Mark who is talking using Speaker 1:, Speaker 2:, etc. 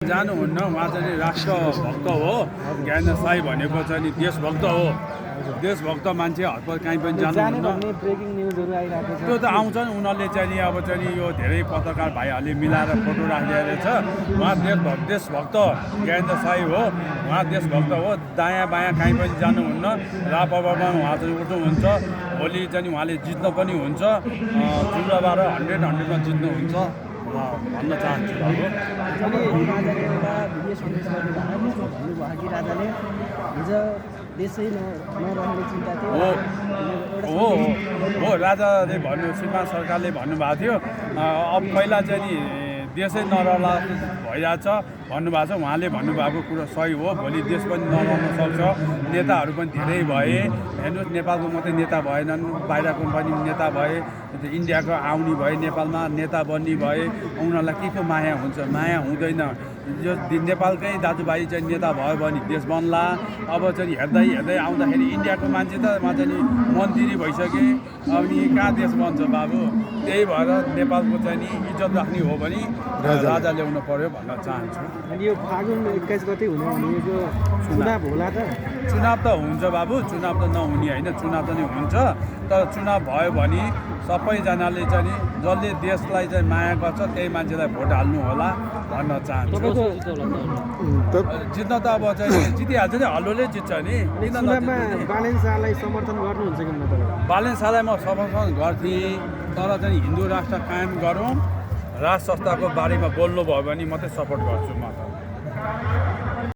Speaker 1: जानुहुन्न, उहाँ चाहिँ राष्ट्रभक्त हो। ज्ञानेन्द्र साई भनेको चाहिँ नि देशभक्त हो। देशभक्त मान्छे हतपत कहीँ पनि जानुहुन्न।
Speaker 2: ब्रेकिङ न्युजहरू आइरहेको छ।
Speaker 1: त्यो त आउँछन्, उनीहरूले चाहिँ नि अब चाहिँ नि यो धेरै पत्रकार भाइहरूले मिलाएर फोटो राखिरहेको छ। उहाँ देशभक्त ज्ञानेन्द्र साई हो, उहाँ देशभक्त हो। दायाँ बायाँ कहीँ पनि जानुहुन्न। राप्रपामा उहाँ चाहिँ उठ्नुहुन्छ। भोलि चाहिँ उहाँले जित्न पनि हुन्छ। चुनावबाट 100-100मा जित्नुहुन्छ भन्न चाहन्छु।
Speaker 2: अनि राजाले एउटा भिडियो सन्देश गर्नुभएको त्यसमा भन्नुभयो कि राजाले हिजो देशै नरहने चिन्ता थियो।
Speaker 1: हो राजाले भन्नु, श्रीमान सरकारले भन्नुभएको थियो अब पहिला चाहिँ नि देशै नरहला भइरहेछ भन्नुभएको छ। उहाँले भन्नुभएको कुरो सही हो। भोलि देश पनि नरहन सक्छ। नेताहरू पनि धेरै भए। हेर्नुहोस्, नेपालको मात्रै नेता भएनन्, बाहिरको पनि नेता भए। इन्डियाको आउने भए, नेपालमा नेता बन्ने भए। उनीहरूलाई के माया हुन्छ? माया हुँदैन। यो नेपालकै दाजुभाइ चाहिँ नेता भयो भने देश बन्ला। अब चाहिँ हेर्दै आउँदाखेरि इन्डियाको मान्छे त उहाँ चाहिँ मन्त्री भइसके। अनि कहाँ देश बन्छ बाबु? त्यही भएर नेपालको चाहिँ नि इज्जत राख्ने हो भने राजा ल्याउनु पर्यो भन्न चाहन्छु।
Speaker 2: अनि यो फागुन 21 गते हुने भनेको चुनाव होला त?
Speaker 1: चुनाव त हुन्छ बाबु, चुनाव त नहुने होइन, चुनाव त नि हुन्छ। तर चुनाव भयो भने सबैजनाले चाहिँ जसले देशलाई चाहिँ माया गर्छ त्यही मान्छेलाई भोट हाल्नु होला भन्न चाहन्छु। जित्न त अब चाहिँ जितिहाल्छ नि, हल्लोले जित्छ नि।
Speaker 2: बालेन शाहलाई समर्थन गर्नुहुन्छ कि तपाईँ?
Speaker 1: बालेन शाहलाई म समर्थन गर्थेँ, तर चाहिँ हिन्दू राष्ट्र कायम गरौँ, राज संस्थाको बारेमा बोल्नुभयो भने मात्रै सपोर्ट गर्छु म त।